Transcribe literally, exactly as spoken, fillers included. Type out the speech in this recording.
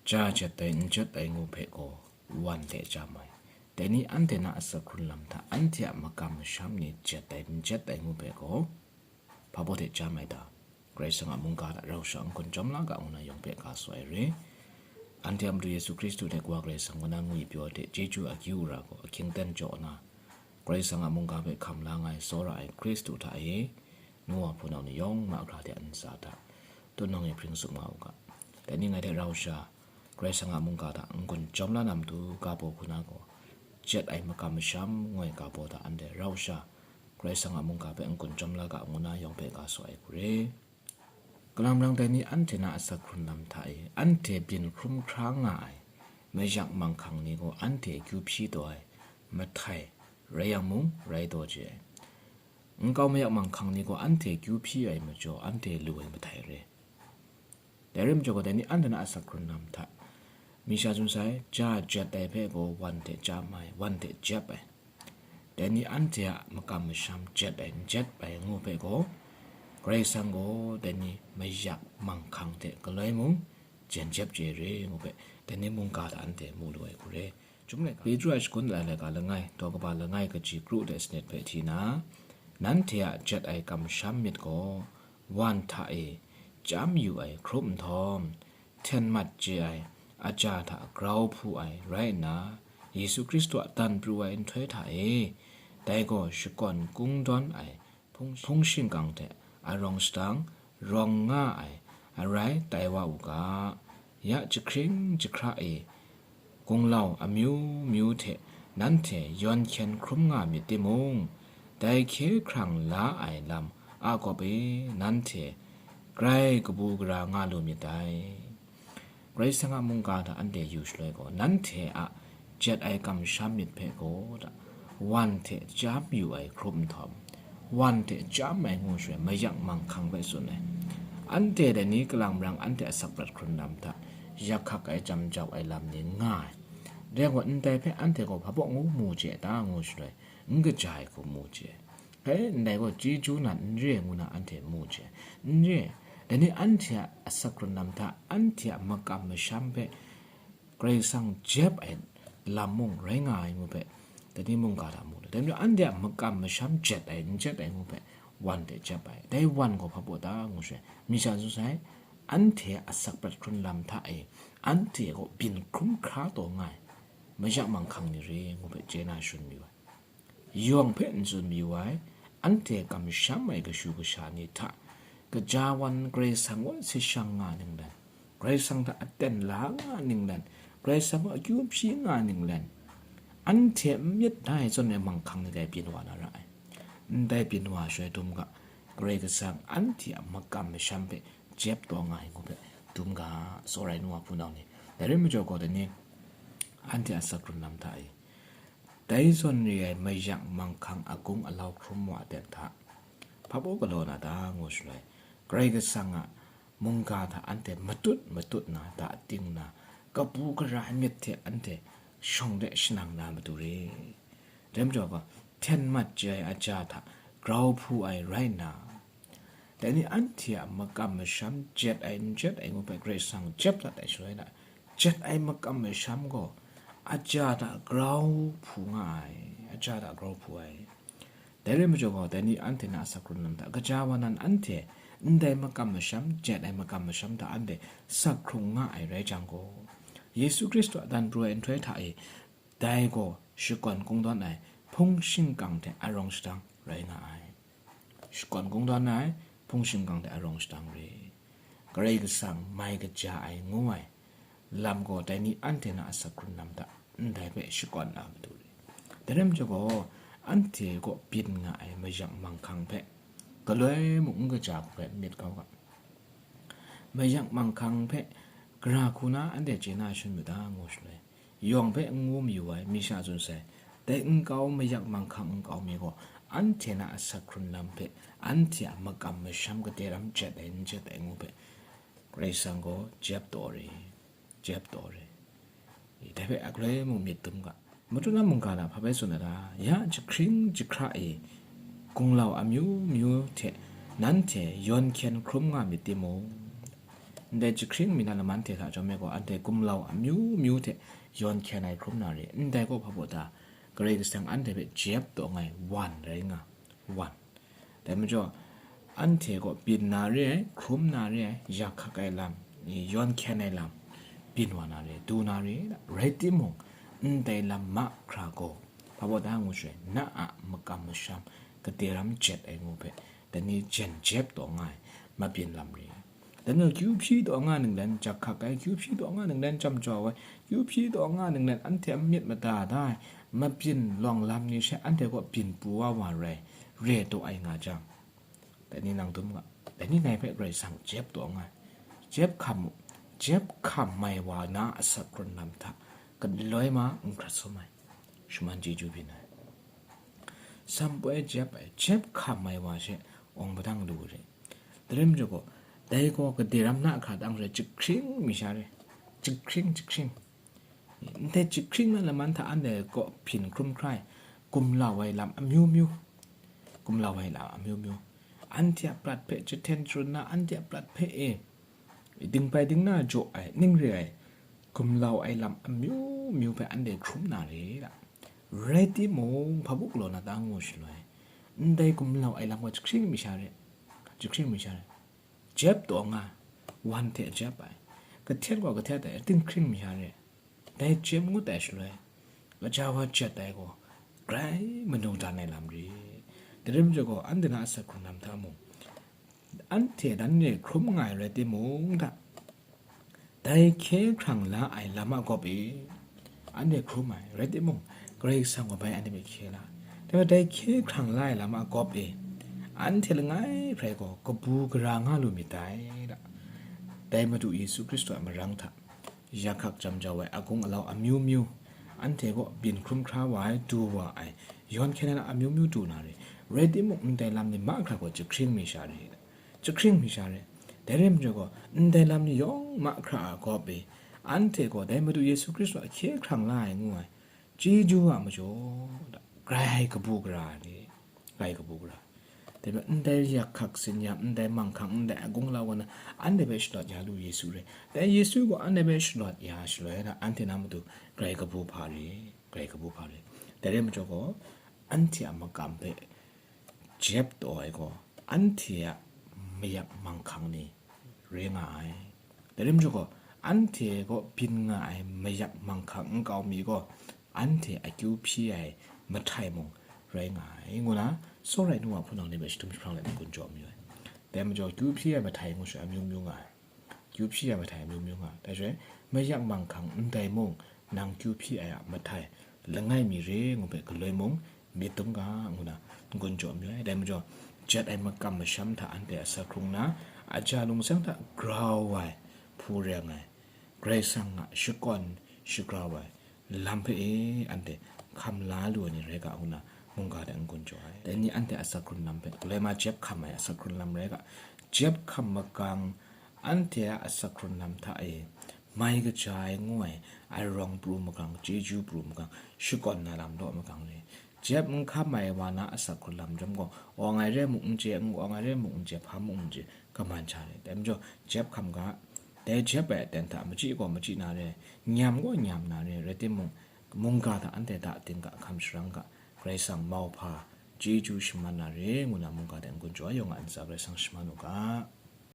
Ja jet ai, n jet ai ngu hpe gaw, wan hte chyam ai. Dai ni anhte na asak hkrun lam hta anhte a makam masham ni jet ai, n jet ai ngu hpe gaw, hpa baw hte chyam ai ta? Karai Kasang a mungga hta rau sha n-gun chyawm la ga ngu na yawng hpe ga tsun ai re. Anhte a Madu Yesu Hkristu hte Kawa Karai Kasang kaw na ngwi pyaw hte chyeju akyu ara gaw ahkying ten jaw na, Karai Kasang a mungga hpe hkam la nga ai tsawra ai Hkristu hta e, nu wa hpunau ni yawng mahkra hte a ntsa hta, tutnawng e hpring tsup nga u ga. Dai ni ngai hte rau sha, Karai Kasang a mungga hta n-gun chyawm la na matu ga baw hku na gaw, jet ai makam masham ngoi ga baw hta anhte rau sha, Karai Kasang a mungga hpe n-gun chyawm la ga ngu na yawng hpe ga tsun ai hku re. Kalang marang dai ni anhte na asak hkrun lam hta e, anhte byin hkrum hkra nga ai mayak manghkang ni gaw anhte akyu hpyi taw ai mahtai rai yang mung, rai taw chye ai. Nkau mayak manghkang ni gaw anhte akyu hpyi ai majaw, anhte lu ai mahtai re. Dai rai majaw gaw, dai ni anhte na asak hkrun lam hta, mi sha tsun sai, ja jet ai hpe gaw wan hte chyam ai, wan hte jep ai. Dai ni anhte a makam masham jet ai, n jet ai ngu hpe gaw, Karai Kasang gaw dai ni mayak manghkang hte galoi mung jen jep chye re ngu hpe, dai ni mungga hta anhte mu lu ai hku re. Chyum laika, Petru a shakun ai laika langai, daw kaba langai kaji kru hte sanit hpe hti na, nanhte a jet ai kamsham myit gaw, wan hta e chyam yu ai hkrup nhtawm, hten mat chye ai aja hta grau hpu ai rai nna, Yesu Hkristu a dan pru ai nhtoi hta e, dai gaw shakawn kungdawn ai hpung, hpung shingkang hte arawng shadang rawng nga ai arai tai wa u ga. Ya jahkring jahkra e, gunglau amyu myu hte nanhte yawn hkyen hkrum nga myit timung, dai hkye hkrang la ai lam a kawp e nanhte grai kabu gara nga lu myit dai. Karai Kasang a mungga hta anhte yu shaloi gaw, nanhte a jet ai kamsham myit hpe gaw, wan hte chyam yu ai hkrup nhtawm, wan hte chyam ai ngu shaloi mayak manghkang hpe tsun ai. Anhte dai ni kalang marang anhte a sakprat hkrun lam hta yak hkak ai, jam jau ai lam ni nga ai. Dai gaw, ndai hpe anhte gaw hpa baw ngu mu chye ta ngu shaloi, n kaja ai hku mu chye. He, ndai gaw chyeju nan n re ngu na anhte mu chye. N re, dai ni anhte a asak hkrun lam hta, anhte a makam masham hpe Karai Kasang jep ai lam mung rai nga ai ngu hpe, dai ni mungga hta mu lu. Dai majaw anhte a makam masham jet ai, n jet ai ngu hpe, wan hte jep ai. Dai wan gaw hpa baw ta ngu shaloi, mi sha tsun sai, anhte a sakprat hkrun lam hta e, anhte gaw byin hkrum hkra taw nga ai, mayak manghkang ni re ngu hpe chye na shun mayu ai. Yawng hpe n tsun mayu ai, anhte kamsham ai kashu kasha ni hta, gaja wan Karai Kasang gaw si shang nga ninglen, Karai Kasang hta aten la nga ninglen, Karai Kasang gaw akyu hpyi nga ninglen, anhte n myit dai zawn e manghkang ni dai byin wa na ra ai. Ndai byin wa shaloi dum ga, Karai Kasang anhte a makam masham hpe jep taw nga ai ngu hpe dum ga, tsawra ai nu wa hpunau ni. Dai rai majaw gaw, dai ni anhte a sakrum lam hta e, dai zawn re ai mayak manghkang agung alau hkrum wa aten hta, hpa baw galaw na ta ngu shaloi, Karai Kasang a mungga hta anhte matut matut na, da ting na, kabu gara ai myit hte anhte shawng de shanang na matu re. Dai majaw gaw, hten mat chye ai aja hta grau hpu ai rai nna, dai ni anhte a makam masham jet ai n jet ai ngu hpe Karai Kasang jep dat ai shaloi na, jet ai makam masham gaw aja hta grau hpu nga ai, aja hta grau hpu ai. Dai rai majaw gaw, dai ni anhte na asak hkrung lam hta, gaja wa nan anhte ndai makam masham, jet ai makam masham hta anhte sak hkrung nga ai rai jang gaw, Yesu Hkristu a dan pru ai nhtoi hta e, dai gaw shakawn kungdawn ai hpung shingkang hte arawng shadang rai nga ai. Shakawn kungdawn ai hpung shingkang hte arawng shadang re. Karai Kasang mai kaja ai ngu ai lam gaw, dai ni anhte na asak hkrung lam hta ndai hpe shakawn na matu re. Dai rai majaw gaw, anhte kaw byin nga ai mayak manghkang hpe galoi mung n kaja hku hpe n myit kau ga. Mayak manghkang hpe gara hku na anhte chye na shun yu ta ngu shaloi, yawng hpe n ngu mayu ai, mi sha tsun sai, dai nkau mayak manghkang nkau mi gaw, anhte na asak hkrung lam hpe, anhte a makam masham gade ram jet ai n jet ai ngu hpe, Karai Kasang gaw jep taw re, jep taw re. Dai hpe a galoi mung myit dum ga. Madu na mungga na hpa bai tsun na ta? Ya jahkring jahkra e, gunglau amyu myu hte nanhte yawn hkyen hkrum nga myit timung, Ndai jahkring mi na laman hte hta chyawm ai gaw, anhte gumlau amyu myu hte yawn hkyen ai hkrum na re, ndai gaw hpa baw ta, Karai Kasang anhte hpe jep taw nga ai wan rai nga, wan. Dai majaw, anhte gaw byin na re ai, hkrum na re ai, yak hkak ai lam, yawn hkyen ai lam, byin wa na re, du na re, rai timung, ndai lam mahkra gaw, hpa baw ta ngu shaloi, na a makam masham, gade ram jet ai ngu hpe, dai ni jen jep taw nga ai, mabyin lam re. Dan gaw, kyu hpyi taw nga ninglen jak hkak ai, kyu hpyi taw nga ninglen jam jau ai, kyu hpyi taw nga ninglen anhte a myit mada da ai, mabyin lawng lam ni she anhte kaw byin pru wa wa rai, re taw ai nga jang, dai ni nang dum ga, dai ni ngai hpe Karai Kasang jep taw nga ai, jep hkam mu, jep hkam mai wa na asak hkrun lam hta, galoi ma n hkrat sum ai, shaman chyeju byin ai. Sampoi jep ai, jep hkam ai wa she awng padang lu re. Dai rai majaw gaw, dai gaw gade ram na hkra dang re, jahkring mi sha re, jahkring, jahkring. Ndai jahkring na laman hta anhte kaw hpyin hkrum hkra ai, gumlau ai lam amyu myu, gumlau ai lam amyu myu, anhte a prat hpe jahten sharun na, anhte a prat hpe e, dingbai dingna jaw ai, ning re ai, gumlau ai lam amyu myu hpe anhte hkrum na re da. Rai timung, hpa bu galaw na ta ngu shaloi, ndai gumlau ai lam gaw jahkring mi sha re, jahkring mi sha re, jep taw nga, wan hte jep ai, kahtet gaw kahtet ai, dinghkring mi sha re, dai jep ngut ai shaloi, gaja wa jet ai gaw, grai manu dan ai lam re. Dai rai majaw gaw, anhte na asak hkrun lam hta mung, anhte dan re hkrum nga ai rai timung hta, dai hkye hkrang la ai lam a gawp e, anhte hkrum ai rai timung, Karai Kasang gaw bai anhte hpe hkye la ai. Dai hpe dai hkye hkrang la ai lam a gawp e, anhte langai hkrai gaw kabu gara nga lu myit dai da. Dai Madu Yesu Hkristu a marang hta, yak hkak jam jau ai agung alau amyu myu, anhte kaw byin hkrum hkra wa ai, du wa ai, yawn hkyen ai lam amyu myu du na re, rai timung, ndai lam ni mahkra gaw jahkring mi sha re, jahkring mi sha re. Dai rai majaw gaw, ndai lam ni yawng mahkra a gawp e, anhte gaw dai Madu Yesu Hkristu a hkye hkrang la ai ngu ai, chyeju a majaw, grai kabu gara re, grai kabu gara. Dai hpe ndai yak hkak tsin-yam, ndai manghkang, ndai agung alau gaw na, anhte hpe shalawt ya lu Yesu re. Dai Yesu gaw anhte hpe shalawt ya shaloi na, anhte na matu grai kabu hpa re, grai kabu hpa re. Dai rai majaw gaw, anhte a makam hpe jep taw ai gaw, anhte a mayak manghkang ni re nga ai. Dai rai majaw gaw, anhte kaw byin nga ai mayak manghkang nkau mi gaw, anhte akyu hpyi ai mahtai mung rai nga ai, ngu na, tsawra ai nu wa hpunau ni hpe shadum jahprang let n-gun jaw mayu ai. Dai majaw, kyu hpyi ai mahtai ngu sha amyu myu nga ai. Kyu hpyi ai mahtai amyu myu nga ai. Dai shaloi, mayak manghkang ndai mung, nang kyu hpyi ai a mahtai langai mi re ngu hpe galoi mung, myit dum ga, ngu na, n-gun jaw mayu ai. Dai majaw, jet ai makam masham hta anhte a asak hkrung na, aja lungsang hta grau ai, hpu reng ai, Karai Kasang a shakawn shagrau ai lam hpe e anhte hkam la lu ai ni rai ga, ngu na, mungga hte n-gun jaw ai. Dai ni anhte a asak hkrun lam hpe, galoi ma jep hkam ai asak hkrun lam rai ga, jep hkam makang, anhte a asak hkrun lam hta e mai kaja ai ngu ai, ai rawng pru makang, chyeju pru makang, shakawn na lam law makang re. Jep n hkam ai wa na asak hkrun lam chyawm gaw, awng ai re muk n chye, n awng ai re muk n chye, hpa muk n chye, kaman sha re. Dai majaw, jep hkam ga, dai jep ai aten hta machyi gaw machyi na re, nyam gaw nyam na re, rai timung, mungga hta anhte da ting ga, hkam sharang ga, Karai Kasang mauhpa, chyeju shaman na re, ngu na mungga hte n-gun jaw ai, yawng a ntsa Karai Kasang shaman u ga.